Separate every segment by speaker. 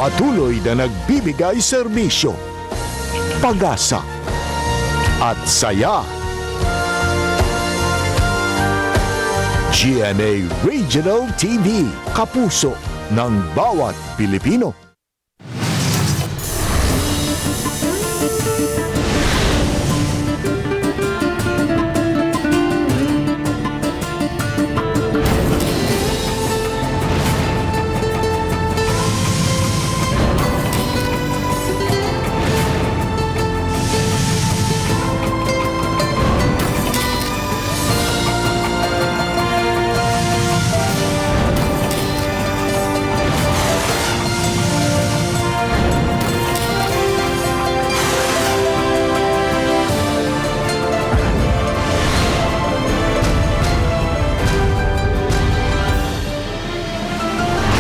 Speaker 1: Patuloy na nagbibigay serbisyo, pag-asa at saya. GMA Regional TV, kapuso ng bawat Pilipino.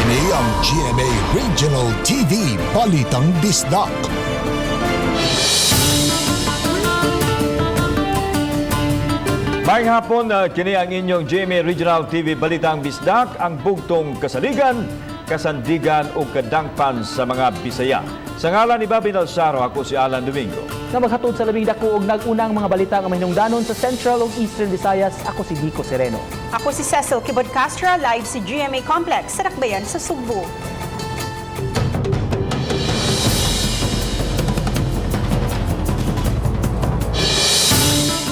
Speaker 1: Kini ang GMA Regional TV Balitang Bisdak.
Speaker 2: Maayong hapon, kini ang inyong GMA Regional TV Balitang Bisdak, ang bugtong kasaligan, kasandigan o kadangpan sa mga Bisaya. Sa ngalan ni Bobby Nalsaro, ako si Alan Domingo.
Speaker 3: Na maghatod sa labing dako og nag-unang mga balita nga mahinungdanon sa Central ug Eastern Visayas, ako si Dico Sereno.
Speaker 4: Ako si Cecil Kibod Castro, live sa GMA Complex sa Dakbayan sa Sugbo.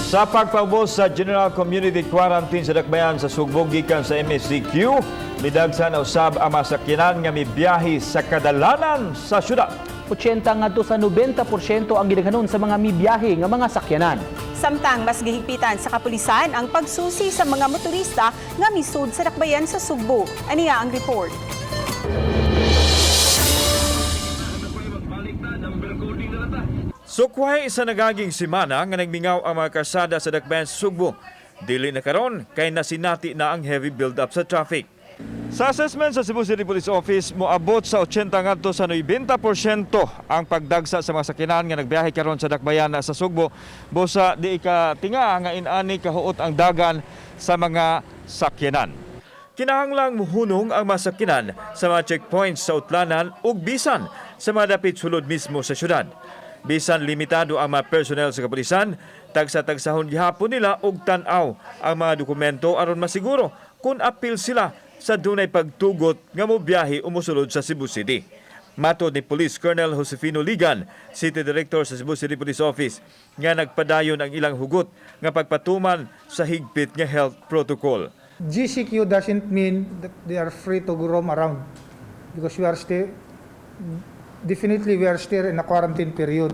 Speaker 2: Sa pagpaubos sa General Community Quarantine sa Dakbayan sa Sugbo gikan sa MSCQ, midagsan na usab ang mga sakyanan nga mibiyahe sa kadalanan sa syudad.
Speaker 3: 80 ngadto sa 90% ang gidaghanon sa mga mibiyahe nga mga sakyanan.
Speaker 4: Samtang mas gihigpitan sa kapulisan ang pagsusi sa mga motorista nga misud sa Dakbayan sa Sugbo. Aniya ang report.
Speaker 2: Sukway sa nagaging simana nga nagmingaw ang mga karsada sa Dakbayan sa Sugbo. Dili na karon kay nasinati na ang heavy build-up sa traffic. Sa assessment sa Cebu City Police Office, moabot sa 80 ngadto sa 90% ang pagdagsa sa mga sakyanan nga nagbiyahe karon sa Dakbayan sa Sugbo. Busa di ka tinga nga inani kahuot ang dagan sa mga sakyanan. Kinahanglang muhunong ang masakyanan sa mga checkpoints sa Utlanan ug bisan sa mga dapit sulod mismo sa syudad. Bisan limitado ang mga personnel sa kapulisan, tagsa-tagsahon gihapon nila og tan-aw ang mga dokumento aron masiguro kung apil sila sa dunay pagtugot nga mobiyahe o mosulod sa Cebu City. Matod ni Police Colonel Josefino Ligan, City Director sa Cebu City Police Office, nga nagpadayon ang ilang hugot nga pagpatuman sa higpit nga health protocol.
Speaker 5: GCQ doesn't mean that they are free to roam around because we are still, definitely we are still in a quarantine period.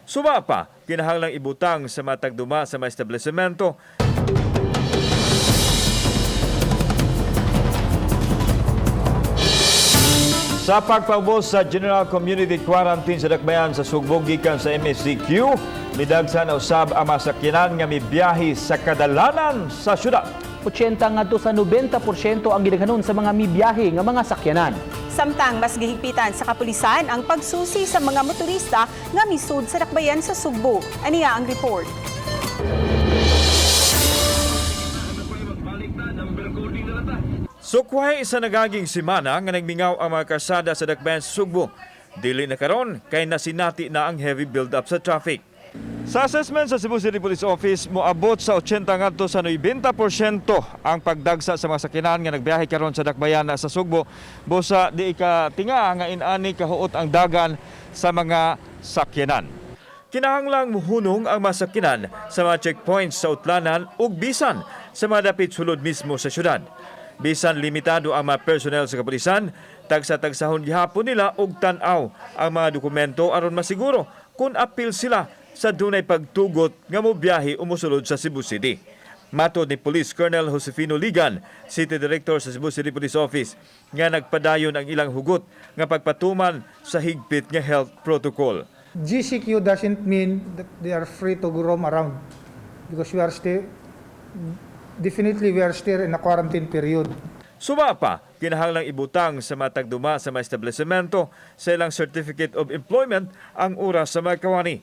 Speaker 2: Suma pa, kinahanglang ibutang sa matagduma sa mga establishmento sa pagpaubos sa General Community Quarantine sa Dakbayan sa Sugbo gikan sa MSCQ, midagsan na usab ang mga sakyanan nga mibiyahe sa kadalanan sa syudad.
Speaker 3: 80 ngadto sa 90% ang gidaghanon sa mga mibiyahe nga mga sakyanan.
Speaker 4: Samtang mas gihigpitan sa kapulisan ang pagsusi sa mga motorista nga misud sa Dakbayan sa Sugbo. Aniya ang report.
Speaker 2: Sukway sa nagaging simana nga nagmingaw ang mga karsada sa Dakbayan sa Sugbo. Dili na karon kay nasinati na ang heavy build-up sa traffic. Sa assessment sa Cebu City Police Office, moabot sa 80 ngadto sa 90% ang pagdagsa sa mga sakyanan nga nagbiyahe karon sa Dakbayan sa Sugbo. Busa di ka tinga nga inani kahuot ang dagan sa mga sakyanan. Kinahanglang muhunong ang masakyanan sa mga checkpoints sa Utlanan ug bisan sa mga dapit sulod mismo sa syudad. Bisan limitado ang mga personnel sa kapulisan, tagsa-tagsahon gihapon nila og tan-aw ang mga dokumento aron masiguro kung apil sila sa dunay pagtugot nga mobiyahe o mosulod sa Cebu City. Matod ni Police Colonel Josefino Ligan, City Director sa Cebu City Police Office, nga nagpadayon ang ilang hugot nga pagpatuman sa higpit nga health protocol.
Speaker 5: GCQ doesn't mean that they are free to roam around because we are still, definitely we are still in a quarantine period.
Speaker 2: Suma pa, kinahanglang ibutang sa matagduma sa mga establishmento sa ilang Certificate of Employment ang oras sa mga kawani.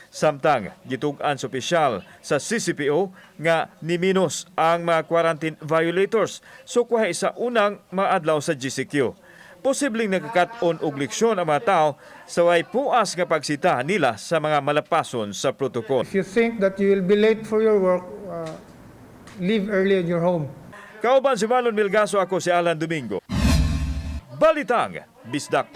Speaker 2: Samtang, gitug-an sa opisyal sa CCPO nga niminos ang mga quarantine violators sukwahi sa unang maadlaw sa GCQ. posibleng nakakat-on og leksyon ang mga tao sa way puas nga pagsita nila sa mga malapason sa protocol.
Speaker 5: If you think that you will be late for your work, leave early in your home.
Speaker 2: Kauban si Marlon Milgaso, ako si Alan Domingo. Balitang Bisdak.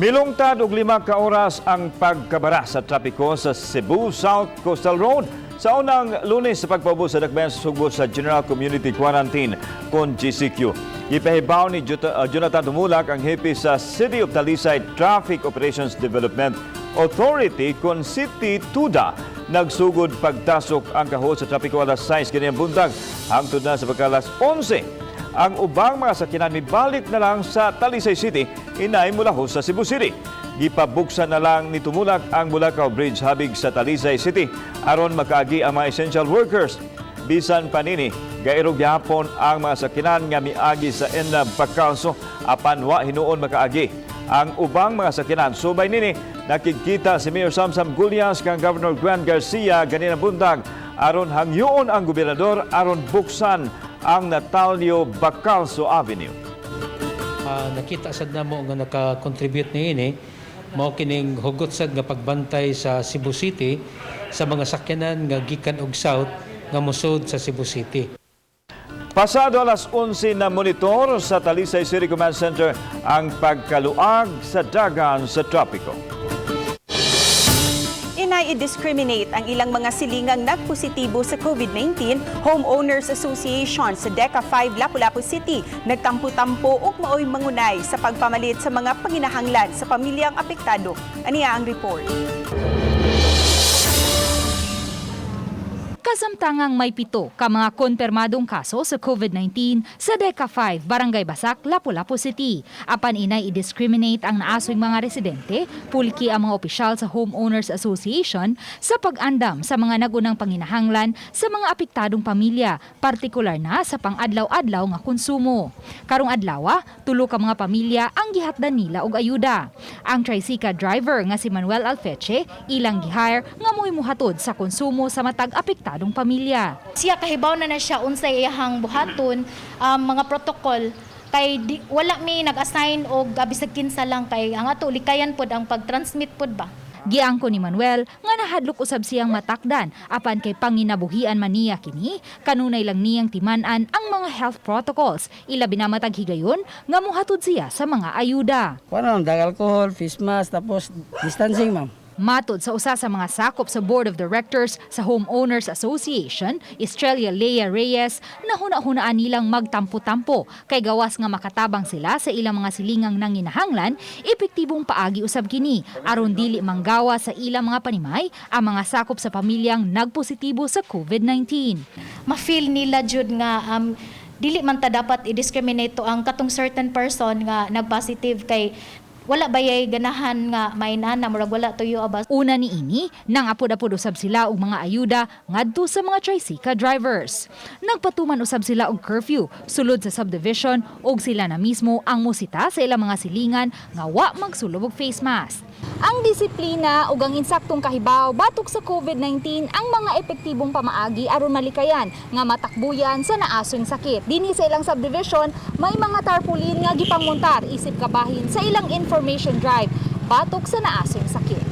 Speaker 2: Milungtad og 5 ka oras ang pagkabara sa trapiko sa Cebu South Coastal Road sa unang Lunes sa pagpaubos sa dakbayan sa Sugbo sa General Community Quarantine kon GCQ. Gipahibaw ni Jonathan Tumulak, ang hepe sa City of Talisay Traffic Operations Development Authority kon City TODA. Nagsugod pagtasok ang kahol sa trapiko alas 6 ganiyang buntag hangtod na sa pagkalas 11. Ang ubang mga sakyanan mibalik na lang sa Talisay City inay mula ho sa Cebu City. Gipabuksan na lang ni Tumulak ang Bulacau Bridge habig sa Talisay City aron makaagi ang mga essential workers. Bisan pa nini, gairog gihapon ang mga sakyanan nga miagi sa Enab Bacalso apan wa hinuon makaagi ang ubang mga sakyanan. Subay nini, nakikita si Mayor Samsam Gullas kang Governor Gwen Garcia ganina buntag aron hangyoon ang gobernador aron buksan ang Natalio Bacalso Avenue.
Speaker 6: Nakita sad namo nga naka-contribute niini mao kining hugot sad nga pagbantay sa Cebu City sa mga sakyanan nga gikan og south nga mosud sa Cebu City.
Speaker 2: Pasado alas 11 na monitor sa Talisay City Command Center ang pagkaluag sa dagan sa trapiko.
Speaker 4: Inay i-discriminate ang ilang mga silingang nagpositibo sa COVID-19, Homeowners Association sa Deca 5, Lapu-Lapu City nagtampo-tampo ug maoy mangunay sa pagpamalit sa mga panginahanglan sa pamilyang apektado. Aniya ang report.
Speaker 7: Kasamtangang may 7 ka mga konpermadong kaso sa COVID-19 sa Deca 5, Barangay Basak, Lapu-Lapu City. Apan inay i-discriminate ang naasoy mga residente, pulki ang mga opisyal sa Homeowners Association sa pag-andam sa mga nagunang panginahanglan sa mga apektadong pamilya, partikular na sa pang-adlaw-adlaw nga konsumo. Karong adlawa, 3 ka mga pamilya ang gihatdan nila og ayuda. Ang tricycle driver nga si Manuel Alfeche, ilang gihire nga mo'y muhatod sa konsumo sa matag apektadong pamilya.
Speaker 8: Siya kahibaw na na siya unsay iyahang buhaton, mga protocol kay di, wala mi nag-assign og bisag kinsa lang kay ang ato likayan pod ang pag-transmit pod ba.
Speaker 7: Giangko ni Manuel nga nahadlok usab siyang matakdan apan kay panginabuhian man niya kini, kanunay lang niyang timan-an ang mga health protocols, ilabi na matag higayon nga muhatod siya sa mga ayuda.
Speaker 9: Kuan ma'am, dag alcohol, face mask, tapos distancing, ma'am.
Speaker 7: Matod sa usa sa mga sakop sa Board of Directors sa Homeowners Association, Estrella Lea Reyes, nahuna-hunaan nilang magtampo-tampo kay gawas nga makatabang sila sa ilang mga silingang nanginahanglan, epektibong paagi usab kini aron dili manggawa sa ilang mga panimay ang mga sakop sa pamilyang nagpositibo sa COVID-19.
Speaker 8: Ma-feel nila jud nga dili man ta dapat i-discriminate to ang katong certain person nga nag-positive kay wala bayay ganahan nga mainana, murag wala tuyo aba.
Speaker 7: Una ni ini, nang apod-apod usab sila og mga ayuda ngadto sa mga tricycle drivers. Nagpatuman usab sila og curfew sulod sa subdivision og sila na mismo ang musita sa ilang mga silingan nga wa magsulob og face mask. Ang disiplina ug ang insaktong kahibaw batok sa COVID-19 ang mga epektibong pamaagi aron malikayan nga matakbuyan sa naasong sakit. Dinhi sa ilang subdivision, may mga tarpaulin nga gipangmontar isip kabahin sa ilang information drive batok sa naasong sakit.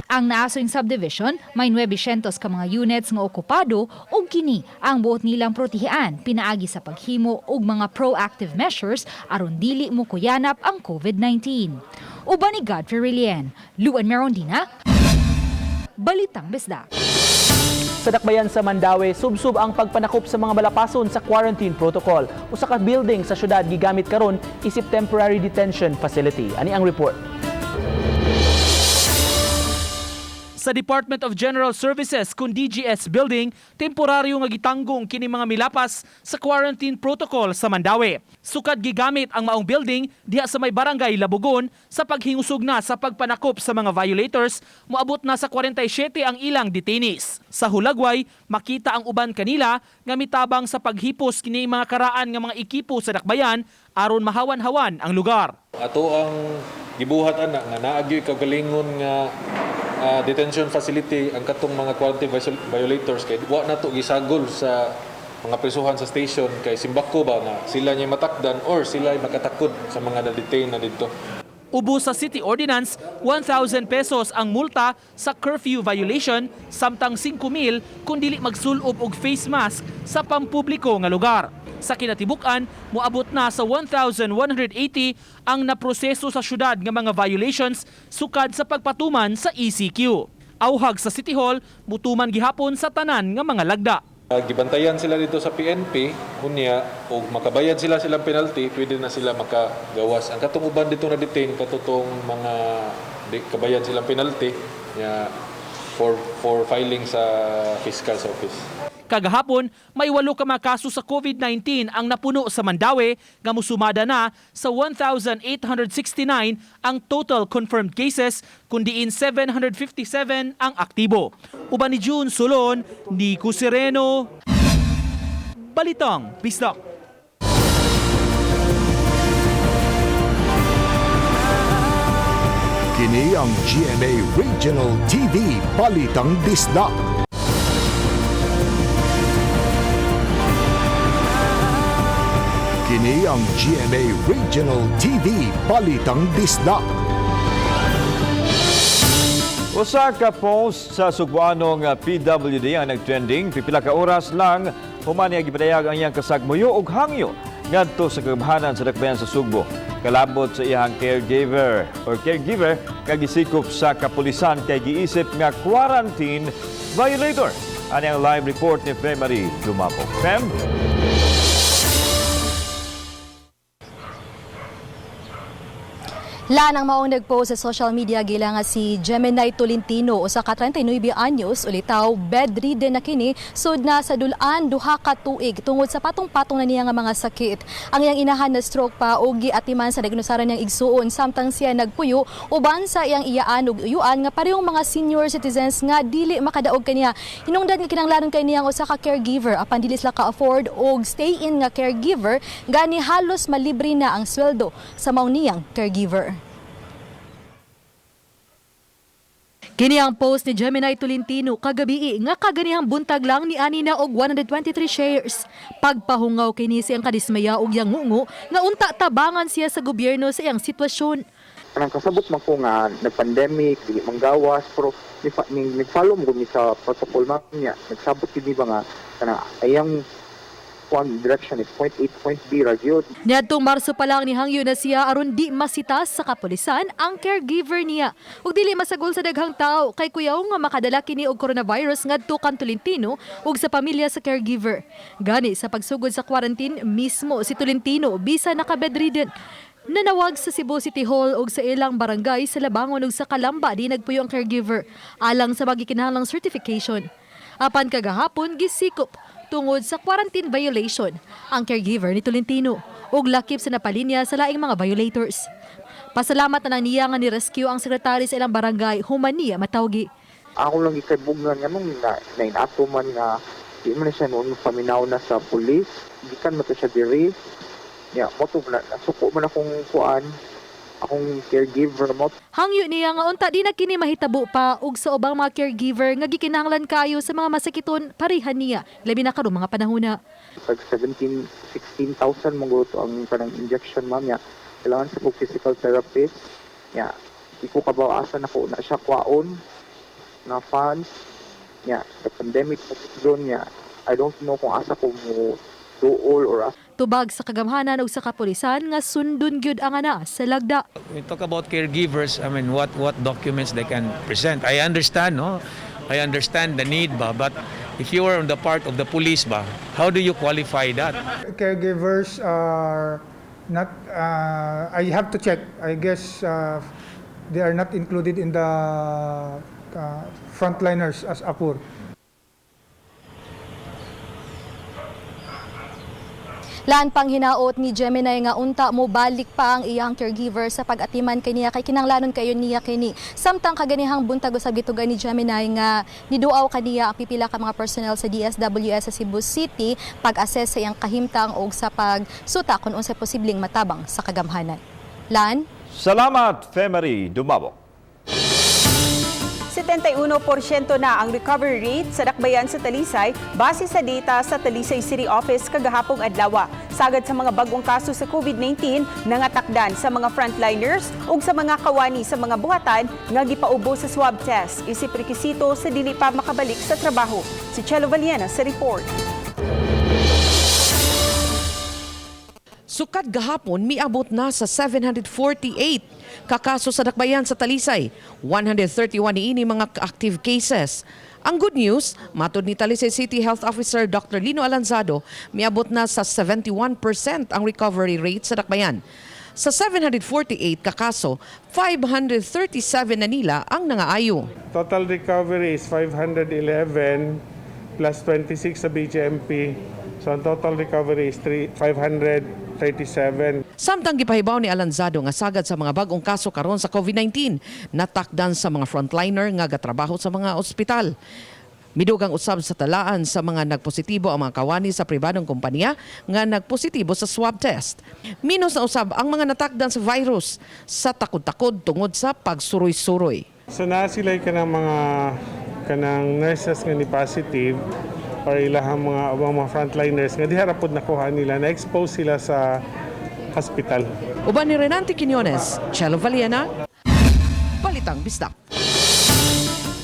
Speaker 7: Ang naasoing subdivision may 900 ka mga units nga okupado ug kini ang buot nilang protehian pinaagi sa paghimo og mga proactive measures aron dili mo kuyanap ang COVID-19. Uban ni Godfrey Relien, Luan Merondina, Balitang Bisdak.
Speaker 3: Sa dakbayan sa Mandaue, subsub ang pagpanakop sa mga malapason sa quarantine protocol. Usa ka building sa syudad gigamit karon isip temporary detention facility. Ani ang report.
Speaker 10: Sa Department of General Services kun DGS building, temporaryo nga gitanggong kini mga milapas sa quarantine protocol sa Mandaue. Sukad gigamit ang maong building diha sa may barangay Labugon sa paghingusog na sa pagpanakop sa mga violators, moabot na sa 47 ang ilang detainees. Sa hulagway, makita ang uban kanila nga mitabang sa paghipos kini mga karaan nga mga ekipo sa dakbayan aron mahawan-hawan ang lugar.
Speaker 11: Ato ang gibuhat ana nga naa gyoy kagalingon nga detention facility ang katong mga quarantine violators kay wa na to gisagol sa mga presuhan sa station kay simbako ba nga sila niya matakdan or sila ay makatakod sa mga na-detain na didto.
Speaker 10: Ubos sa City Ordinance, 1,000 pesos ang multa sa curfew violation samtang 5,000 kung dili magsulob og face mask sa pampubliko nga lugar. Sa kinatibuk-an, moabot na sa 1,180 ang naproseso sa syudad nga mga violations sukad sa pagpatuman sa ECQ. Auhag sa City Hall, mutuman gihapon sa tanan nga mga lagda.
Speaker 11: Gibantayan sila dito sa PNP, unya og makabayad sila silang penalty, pwede na sila makagawas. Ang katong uban dito na detain katong mga di, kabayad silang penalty nya for filing sa fiscal's office.
Speaker 10: Kagahapon, may 8 ka mga kaso sa COVID-19 ang napuno sa Mandaue nga musumada na sa 1,869 ang total confirmed cases kun diin 757 ang aktibo. Uban ni June Solon, Nico Sereno, Balitang Bisdak.
Speaker 1: Kini ang GMA Regional TV Balitang Bisdak. Kini ang GMA Regional TV Balitang Bisdak.
Speaker 2: Usa ka post sa Sugbuanong PWD ang nagtrending pipila ka oras lang human niya gipadayag ang iyang kasagmuyo ug hangyo ngadto sa kagamhanan sa dakbayan sa Sugbo kalabot sa iyang caregiver or caregiver kag gisikop sa kapulisan kay giisip nga quarantine violator. Ani ang live report ni Femary Dumapo. Fem?
Speaker 12: Lan ang maong nagpost sa social media gila nga si Gemini Tolentino usa ka 39 anyos ulitaw bedridden na kini sud na sa dulaan 2 ka tuig tungod sa patong-patong na niya nga mga sakit. Ang iyang inahan na stroke pa og giatiman sa diagnosaran niyang igsuon samtang siya nagpuyo uban sa iyang iyaan ug uyuan nga parehong mga senior citizens nga dili makadaog kaniya. Hinungdan nga kinahanglanon kay niyang usa ka caregiver apan dili sila ka-afford og stay in nga caregiver, gani halos malibre na ang sweldo sa mao niyang caregiver. Kini ang post ni Gemini Tolentino kagabi nga kaganihang buntag lang ni ani na og 123 shares. Pagpahungaw kini siyang kadismaya og yang ngungo nga unta tabangan siya sa gobyerno sa iyang sitwasyon.
Speaker 13: Kanang kasabot man ko nga nag-pandemic, dili manggawas, pero ni follow mo mi sa protocol, ma'am, niya. Nagsabot gid ba nga kanang ayang kuan direction is point A point B ra gyud.
Speaker 12: Niadtong Marso pa lang ni hangyo na siya aron di masitas sa kapulisan ang caregiver niya. Ug dili masagol sa daghang tao kay kuyaw nga makadala kini og coronavirus ngadto kan Tolentino ug sa pamilya sa caregiver. Gani sa pagsugod sa quarantine mismo si Tolentino bisa naka bedridden. Nanawag sa Cebu City Hall ug sa ilang barangay sa Labangon ug sa Kalamba di nagpuyo ang caregiver alang sa magikinahanglang certification. Apan kagahapon gisikop tungod sa quarantine violation ang caregiver ni Tolentino ug lakip sa napalinya sa laing mga violators. Pasalamat na lang niya nga ni-rescue ang sekretary sa ilang barangay human niya matawgi.
Speaker 13: Ako lang gikabugnan nga nung na, nainato man nga di man na siya noon paminaw na sa police, gikan man to siya diri. Ya, mo to na nasuko man akong kuan, akong caregiver mo.
Speaker 12: Hangyo niya nga unta di na kini mahitabo pa ug sa ubang mga caregiver nga gikinahanglan kayo sa mga masakiton parehan niya labi na karong mga panahona.
Speaker 13: Pag 17 16,000 mo to ang kanang injection, ma'am, ya. Kailangan sa kog physical therapist. Ya, di ko kabaw asa na ko na siya kwaon na funds. Ya, the pandemic pa doon ya. I don't know kung asa ko mo duol or asa.
Speaker 12: Tubag sa kagamhanan ug sa kapulisan nga sundon gyud ang ana sa lagda.
Speaker 14: We talk about caregivers, I mean, what documents they can present. I understand, no? I understand the need, ba? But if you are on the part of the police, ba, how do you qualify that?
Speaker 5: Caregivers are not, I have to check. I guess they are not included in the frontliners as APUR.
Speaker 12: Lan pang hinaot ni Gemini nga unta mo balik pa ang iyang caregiver sa pag-atiman kaniya kay kinanglanon kayo niya kini. Samtang kaganihang buntag usab gitugan ni Gemini nga niduaw kaniya ang pipila ka mga personnel sa DSWS sa Cebu City pag-assess sa iyang kahimtang og sa pagsuta kung unsay posibleng matabang sa kagamhanan. Lan.
Speaker 2: Salamat, Femery Dumabok.
Speaker 4: 71% na ang recovery rate sa Dakbayan sa Talisay base sa data sa Talisay City Office kagahapong adlaw. Sagad sa mga bagong kaso sa COVID-19, nangatakdan sa mga frontliners ug sa mga kawani sa mga buhatan nga gipaubo sa swab test isip rekisito sa dili pa makabalik sa trabaho. Si Chelo Valiena sa report.
Speaker 15: Sukad gahapon, miabot na sa 748 kakaso sa Dakbayan sa Talisay. 131 niini mga active cases. Ang good news, matod ni Talisay City Health Officer Dr. Lino Alanzado, miabot na sa 71% ang recovery rate sa Dakbayan. Sa 748 kakaso, 537 na nila ang nangaayo.
Speaker 16: Total recovery is 511 plus 26 sa BGMP. So ang total recovery is 537.
Speaker 15: Samtang gipahibaw ni Alanzado nga sagad sa mga bagong kaso karon sa COVID-19, natakdan sa mga frontliner nga gatrabaho sa mga ospital. Midugang usab sa talaan sa mga nagpositibo ang mga kawani sa pribadong kompanya nga nagpositibo sa swab test. Minus na usab ang mga natakdan sa virus sa takod-takod tungod sa pagsuroy-suroy.
Speaker 16: So naa sila kanang mga kanang nurses nga ni positive or ilahang mga ubang mga frontliners nga diha ra pod nakuha nila, na-expose sila sa hospital.
Speaker 15: Uban ni Renante Quiñones, Chelo Valiena, Balitang Bisdak.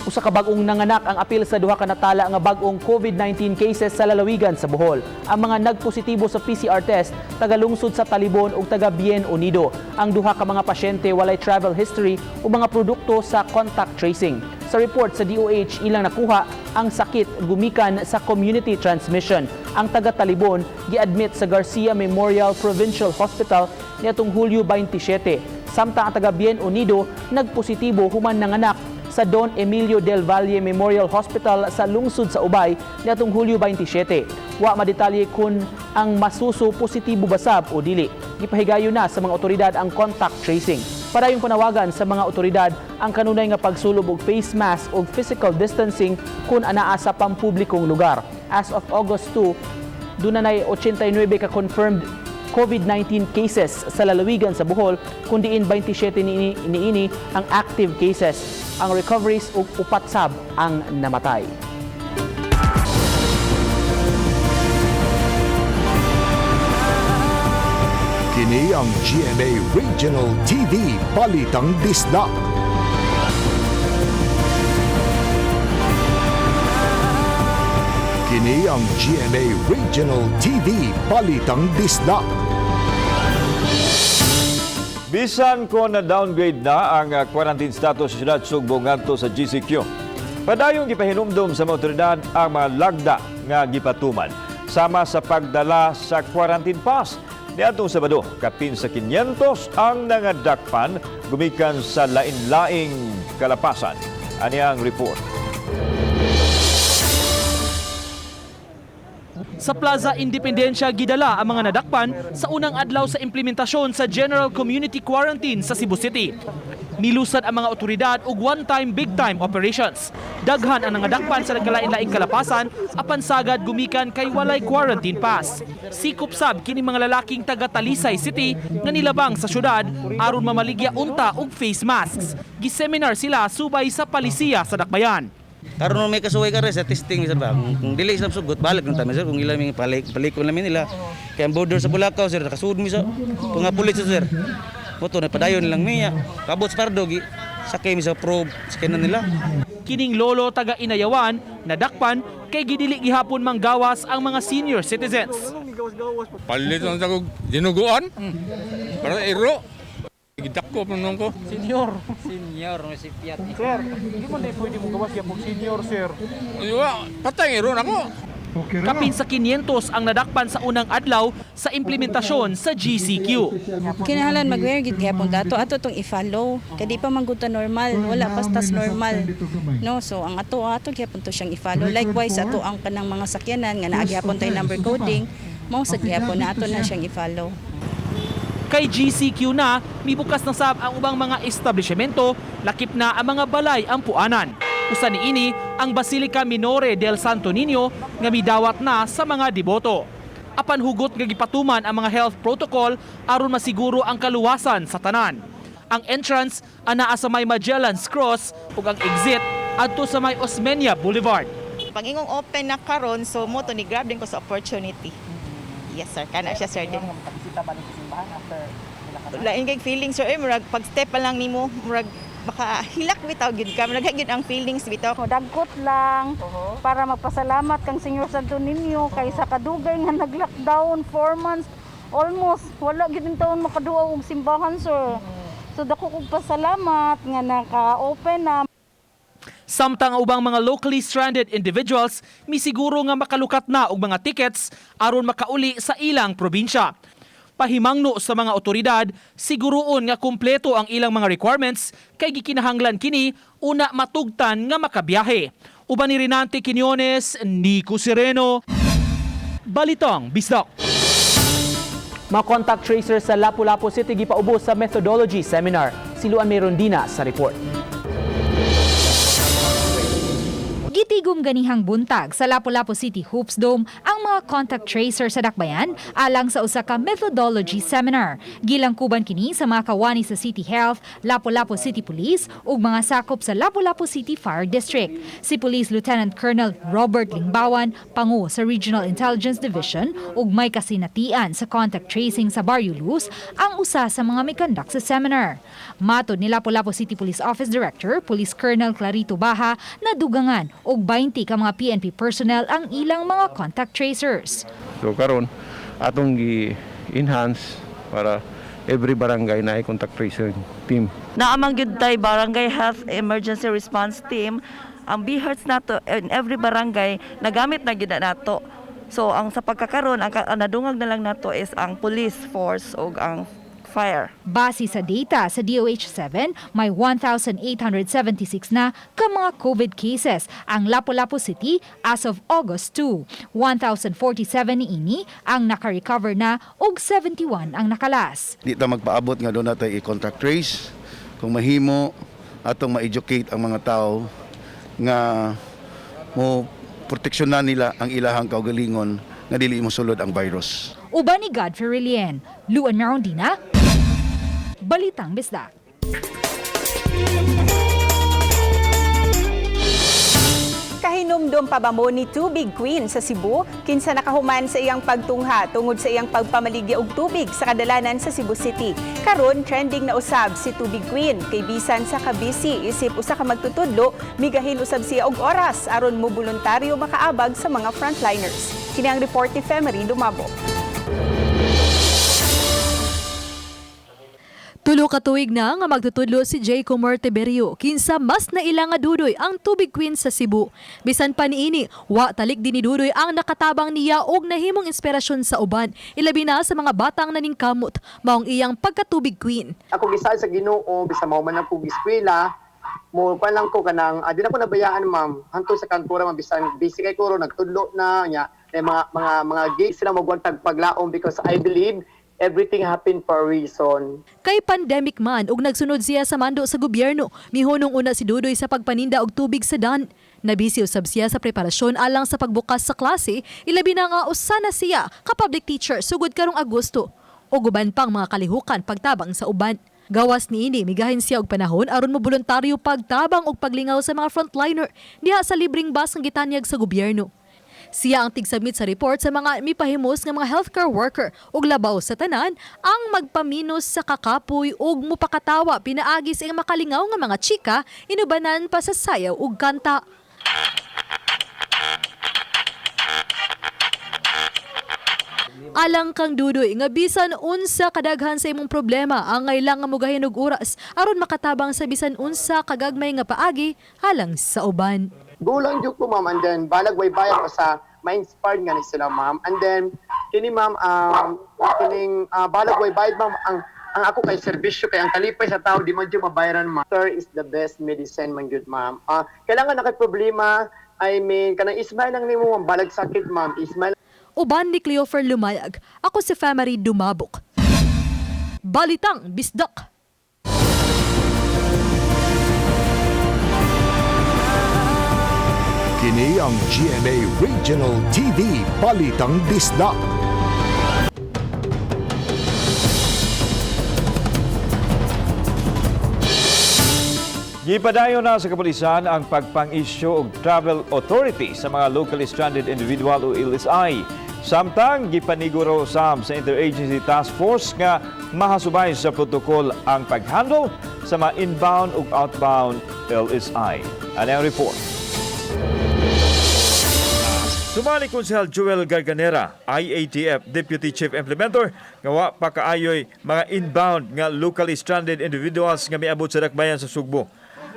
Speaker 3: Usa ka bag-ong nanganak ang apil sa duha ka natala nga bag-ong COVID-19 cases sa lalawigan sa Bohol. Ang mga nagpositibo sa PCR test taga-lungsod sa Talibon ug taga Bien Unido. Ang duha ka mga pasyente walay travel history o mga produkto sa contact tracing. Sa report sa DOH, ilang nakuha ang sakit gumikan sa community transmission. Ang taga Talibon giadmit sa Garcia Memorial Provincial Hospital niadtong Hulyo 27. Samtang ang taga Bien Unido nagpositibo human nanganak sa Don Emilio del Valle Memorial Hospital sa lungsod sa Ubay niadtong Hulyo 27. Wa madetalye kung ang masuso positibo basab o dili. Gipahigayon na sa mga otoridad ang contact tracing. Padayong panawagan sa mga otoridad ang kanunay nga pagsulob og face mask o physical distancing kung anaa sa pampublikong lugar. As of August 2, dunay 89 ka confirmed COVID-19 cases sa lalawigan sa Bohol, kun diin 27 niini ang active cases. Ang recoveries ug 4 sab ang namatay.
Speaker 1: Kini ang GMA Regional TV Balitang Bisdak. Kini ang GMA Regional TV Balitang Bisdak.
Speaker 2: Bisan ko na downgrade na ang quarantine status sa siyudad Sugbo ngadto sa GCQ. Padayong gipahinumdom sa mga otoridad ang mga lagda nga gipatuman sama sa pagdala sa quarantine pass. Niadtong Sabado, kapin sa 500 ang nangadakpan gumikan sa lain-laing kalapasan. Ani ang report.
Speaker 10: Sa Plaza Independencia gidala ang mga nadakpan sa unang adlaw sa implementasyon sa General Community Quarantine sa Cebu City. Milusad ang mga otoridad og one-time big-time operations. Daghan ang nangadakpan sa nagkalain-laing kalapasan apan sagad gumikan kay walay quarantine pass. Sikop sab kini mga lalaking taga Talisay City nga nilabang sa syudad aron mamaligya unta og face masks. Giseminar sila subay sa palisiya sa Dakbayan.
Speaker 17: Karon may kasuway ka rin sa testing sir ba. Kung dili sila sugot balik lang ta sir, kung ila mi balik balikon namin nila. Kay ang border sa Bulacau sir nakasud mi sa mga pulis sir. Moto na padayon lang miya. Kabot sa Pardo gi sakay mi sa probe sakay na nila.
Speaker 10: Kining lolo taga Inayawan nadakpan kay gidili gihapon manggawas ang mga senior citizens.
Speaker 18: Palit lang sa kog dinuguan. Para iro. Gidako pa nun ko.
Speaker 10: Senior.
Speaker 9: Senior, may si Fiat.
Speaker 10: Sir, di man dai pwede mo gawas gyapon senior sir.
Speaker 18: Wa, patay iro nako.
Speaker 10: Kapin sa 500 ang nadakpan sa unang adlaw sa implementasyon sa GCQ.
Speaker 19: Kinahanglan mag-wear gid gihapon dato ato tong i-follow kay di pa man gud ta normal, wala pa tas normal, no? So ang ato ato gihapon to siyang i-follow. Likewise ato ang kanang mga sakyanan nga naa gihapon tay number coding, mao sad gihapon na ato na siyang i-follow.
Speaker 10: Kay GCQ na, mibukas na sab ang ubang mga establishmento, lakip na ang mga balay ampuanan. Usa niini ang Basilica Minore del Santo Niño nga midawat na sa mga deboto. Apan hugot nga gipatuman ang mga health protocol aron masiguro ang kaluwasan sa tanan. Ang entrance anaa sa may Magellan's Cross ug ang exit adto sa may Osmeña Boulevard.
Speaker 20: Pag ingong open na karon, so mo to ni grab din ko sa opportunity. Yes sir, kana siya sir din. Lain kay feeling sir, eh, murag pag step pa lang nimo, murag baka hilak bitaw gyud ka, murag gyud ang feelings bitaw.
Speaker 21: Dagkot lang para magpasalamat kang Senyor Santo Niño kay sa kadugay nga nag-lockdown 4 months almost wala gyud taon makaduaw og simbahan sir. So dako kog pasalamat nga naka-open na.
Speaker 10: Samtang ang ubang mga locally stranded individuals misiguro nga makalukat na og mga tickets aron makauli sa ilang probinsya. Pahimangno sa mga otoridad, siguroon nga kumpleto ang ilang mga requirements kay gikinahanglan kini una matugtan nga makabiyahe. Uban ni Renante Quiñones, Nico Sereno, Balitang Bisdak. Mga contact tracers sa Lapu-Lapu City gipaubos sa methodology seminar. Siluan may Rondina sa report.
Speaker 7: Gitigom ganihang buntag sa Lapu-Lapu City Hoops Dome ang mga contact tracer sa Dakbayan alang sa usa ka methodology seminar. Gilangkuban kini sa mga kawani sa City Health, Lapu-Lapu City Police ug mga sakop sa Lapu-Lapu City Fire District. Si Police Lieutenant Colonel Robert Lingbawan, pangu sa Regional Intelligence Division ug may kasinatian sa contact tracing sa Barrio Luz ang usa sa mga mikandak sa seminar. Matod ni Lapu-Lapu City Police Office Director, Police Colonel Clarito Baha, nadugangan og 20 ka mga PNP personnel ang ilang mga contact tracers.
Speaker 22: So karon atong gi-enhance para every barangay na contact tracing team.
Speaker 23: Naamang gyud tay Barangay Health Emergency Response Team. Ang BHERTS nato in every barangay nagamit na gyud na nato. So ang sa pagkakaron ang nadungag na lang nato is ang police force ug ang fire.
Speaker 7: Base sa data sa DOH-7, may 1,876 na ka mga COVID cases ang Lapu-Lapu City as of August 2. 1,047 niini ang naka-recover na ug 71 ang nakalas.
Speaker 24: Di ta magpaabot nga doon natay i-contact trace kung mahimo atong ma-educate ang mga tao nga mo proteksyonan nila ang ilahang kaugalingon nga dili mosulod ang virus.
Speaker 7: Uban ni Godfrey Relien, Luan Merondina, Balitang Bisdak.
Speaker 4: Kahinumdom pa ba mo ni Tubig Queen sa Cebu? Kinsa nakahuman sa iyang pagtungha tungod sa iyang pagpamaligya og tubig sa kadalanan sa Cebu City. Karon trending na usab si Tubig Queen kay bisan sa kabisi isip usa ka magtutudlo, migahin usab siya og oras aron mo boluntaryo makaabag sa mga frontliners. Kini ang report ni Femery Dumabo.
Speaker 12: 3 ka tuig na nga magtutudlo si J. Comer Tiberio, kinsa mas naila nga Dudoy ang Tubig Queen sa Cebu. Bisan pa niini, wa talik din ni Dudoy ang nakatabang niya og nahimong inspirasyon sa uban, ilabi na sa mga batang naningkamot, maong iyang pagkatubig queen.
Speaker 13: Ako gisaad sa Ginoo bisan mao man ako eskwela mo pa lang ko kanang di na ko nabayaan ma'am hantod sa kantura ma'am bisan busy kay ko ro nagtudlo na nya na mga gigs sila magwantag paglaom because I believe everything happened for a reason.
Speaker 12: Kay pandemic man ug nagsunod siya sa mando sa gobyerno, mihunong una si Dudoy sa pagpaninda og tubig sa dan. Nabisi usab siya sa preparasyon alang sa pagbukas sa klase, ilabi na nga usa na siya ka public teacher sugod karong Agosto. Ug uban pang mga kalihukan pagtabang sa uban. Gawas niini, migahin siya og panahon aron moboluntaryo pagtabang og paglingaw sa mga frontliner diha sa libreng bus nga gitanyag sa gobyerno. Siya ang tigsubmit sa report sa mga mipahimos nga mga healthcare worker ug labaw sa tanan ang magpaminos sa kakapoy ug mupakatawa pinaagi sa iyang makalingaw nga mga chika inubanan pa sa sayaw ug kanta. Alang kang Dudoy nga bisan unsa kadaghan sa imong problema angay lang nga mugahin og oras aron makatabang sa bisan unsa kagagmay nga paagi alang sa uban.
Speaker 13: Go lang jud ko ma'am and then balag way bayad pa sa ma-inspired nga ni sila ma'am and then kini ma'am kining balag way bayad ma'am ang ako kay serbisyo kay ang kalipay sa tao di man jud mabayaran ma'am. Sir is the best medicine man jud ma'am. Kailangan na kay problema, I mean kanang ismile lang nimo ma'am balag sakit ma'am ismile.
Speaker 12: Uban ni Cleofer Lumayag, ako si Famary Dumabok. Balitang Bisdak.
Speaker 1: Kini ang GMA Regional TV Balitang Bisdak.
Speaker 2: Gipadayon na sa kapulisan ang pagpang-isyu og travel authority sa mga locally stranded individual o LSI. Samtang gipaniguro usab sa Interagency Task Force nga mahasubay sa protocol ang paghandle sa mga inbound ug outbound LSI. Ano ang report? Sumali Konsehal Joel Garganera, IATF Deputy Chief Implementer, nga wa pa kaayoy mga inbound nga locally stranded individuals nga miabot sa dakbayan sa Sugbo.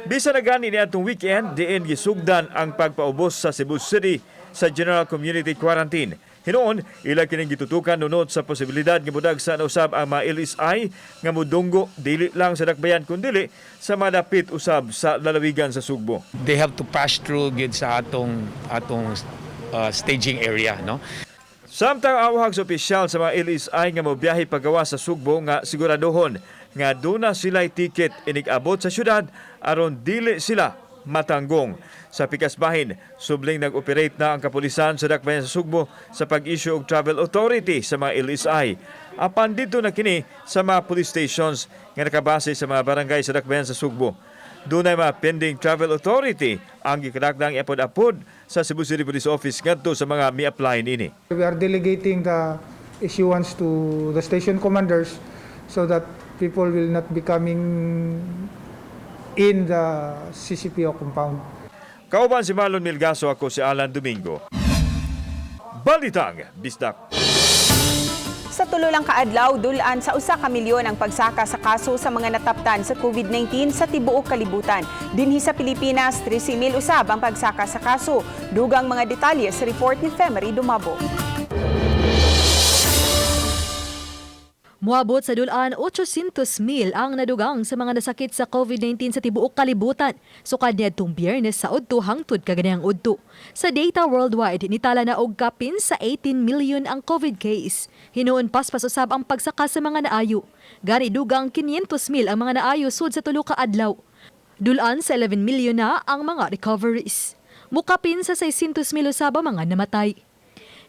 Speaker 2: Bisan na gani niadtong weekend, diin gisugdan ang pagpaubos sa Cebu City sa General Community Quarantine. Hinuon, ila kining gitutukan nunot sa posibilidad nga mudagsa na usab ang mga LSI nga mudunggo dili lang sa dakbayan kundili sa madapit usab sa lalawigan sa Sugbo.
Speaker 6: They have to pass through gid sa atong staging area, no?
Speaker 2: Samtang awhag sa opisyal sa mga LSI nga mobiyahe pagawas sa Sugbo nga siguraduhon nga duna sila'y ticket inig-abot sa syudad aron dili sila matanggong. Sa pikas bahin, subling nag-operate na ang kapulisan sa dakbayan sa Sugbo sa pag-issue og travel authority sa mga LSI. Apan dito na kini sa mga police stations nga nakabase sa mga barangay sa dakbayan sa Sugbo. Dunay mga pending travel authority ang gikanakdang iapod-apod sa Cebu City Police Office ngadto sa mga mi-apply niini.
Speaker 5: We are delegating the issuance to the station commanders so that people will not be coming in the CCPO compound.
Speaker 2: Kauban si Marlon Milgaso, ako si Alan Domingo. Balitang Bisdak.
Speaker 4: Sa tulo lang kaadlaw, dulan sa 1 ka milyon ang pagsaka sa kaso sa mga nataptan sa COVID-19 sa tibuok kalibutan. Dinhi sa Pilipinas, 13,000 usab ang pagsaka sa kaso. Dugang mga detalye sa report ni Femery Dumabo.
Speaker 12: Muabot sa dulan 800,000 ang nadugang sa mga nasakit sa COVID-19 sa tibuok kalibutan. Sukad niadtong Biyernes sa udto hangtod kaganihang udto. Sa data worldwide, nitala na og kapin sa 18 million ang COVID case. Hinuon paspas usab ang pagsaka sa mga naayo. Gani dugang 500,000 ang mga naayo sud sa 3 ka adlaw. Dulan sa 11 million na ang mga recoveries. Mukapin sa 600,000 usab ang mga namatay.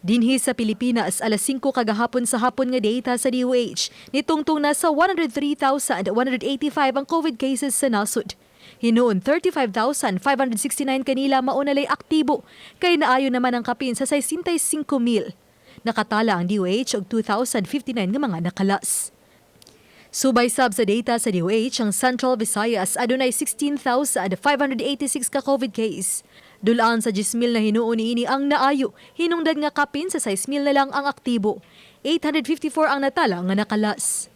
Speaker 12: Dinhi sa Pilipinas, alas 5 kagahapon sa hapon nga data sa DOH, nitungtong na sa 103,185 ang COVID cases sa nasod. Hinuon 35,569 kanila mao na lay aktibo, kay naayo naman ang kapin sa 65,000. Nakatala ang DOH og 2,059 nga mga nakalas. Subay sab sa data sa DOH, ang Central Visayas adunay 16,586 ka COVID case. Dulaan sa 10,000 na hinuon niini ang naayo, hinungdan nga kapin sa 6,000 na lang ang aktibo. 854 ang natala nga nakalas.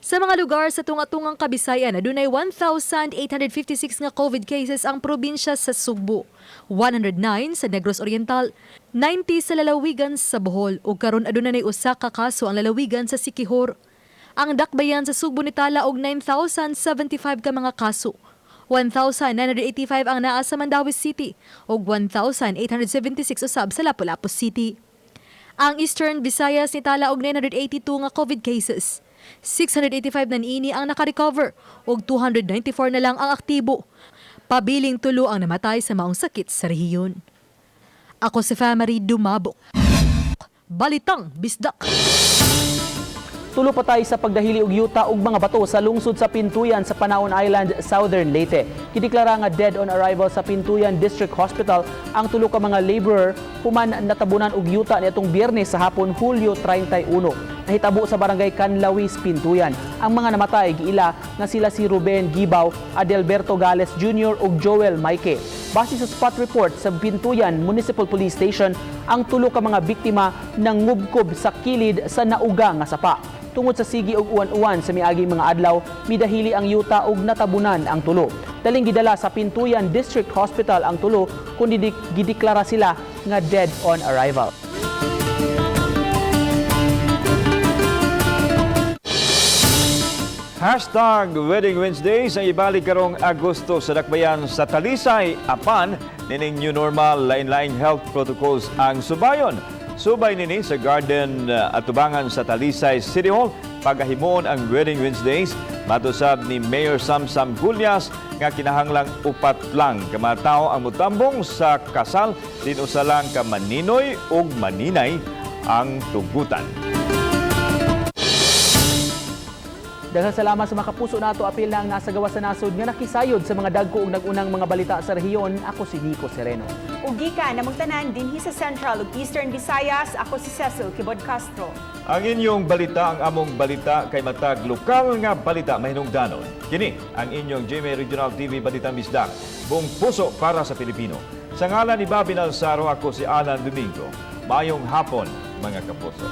Speaker 12: Sa mga lugar sa tunga-tungang Kabisayan, adunay 1,856 nga COVID cases ang probinsya sa Sugbo, 109 sa Negros Oriental, 90 sa lalawigan sa Bohol ug karon adunay usa ka kaso ang lalawigan sa Siquijor. Ang dakbayan sa Sugbo nitala og 9,075 ka mga kaso. 1,985 ang naa sa Mandaue City ug 1,876 usab sa Lapu-Lapu City. Ang Eastern Visayas nitala og 982 nga COVID cases. 685 na niini ang nakarecover ug 294 na lang ang aktibo. Pabiling 3 ang namatay sa maong sakit sa rehiyon. Ako si Famary Dumabok. Balitang Bisdak.
Speaker 3: 3 patay sa pagdahili og yuta ug mga bato sa lungsod sa Pintuyan sa Panaon Island, Southern Leyte. Gideklara nga dead on arrival sa Pintuyan District Hospital ang 3 ka mga laborer human natabunan og yuta niadtong Biyernes sa hapon, Hulyo 31. Nahitabo sa barangay Canlawis, Pintuyan. Ang mga namatay giila nga sila si Ruben Gibaw, Adelberto Gales Jr. ug Joel Maike. Base sa spot report sa Pintuyan Municipal Police Station, ang 3 ka mga biktima nangubkob sa kilid sa nauga nga sapa. Tungod sa sige og uwan-uwan sa miaging mga adlaw, midahili ang yuta ug natabunan ang 3. Daling gidala sa Pintuyan District Hospital ang 3 kundi gideklara sila nga dead on arrival.
Speaker 2: #WeddingWednesdays ang ibalik karong Agosto sa dakbayan sa Talisay, apan nining new normal, lain-laing health protocols ang subayon. Subay nini sa garden atubangan sa Talisay City Hall pagahimon ang Wedding Wednesdays. Matusab ni Mayor Samsam Gullas nga kinahanglang 4 lang ka mga tawo ang mutambong sa kasal, din usa lang ka maninoy ug maninay ang tugutan.
Speaker 3: Daghang salamat sa mga kapuso nato, apil na ang nasa gawas sa nasod nga nakisayod sa mga dagko ug nag-unang mga balita sa rehiyon. Ako si Nico Sereno.
Speaker 4: Ug gikan namong tanan dinhi sa Central ug Eastern Visayas, ako si Cecil Kibod Castro.
Speaker 2: Ang inyong balita ang among balita kay matag lokal nga balita mahinungdanon. Kini ang inyong GMA Regional TV Balitang Bisdak. Buong puso para sa Pilipino. Sa ngalan ni Bobby Nalsaro, ako si Alan Domingo. Maayong hapon, mga kapuso.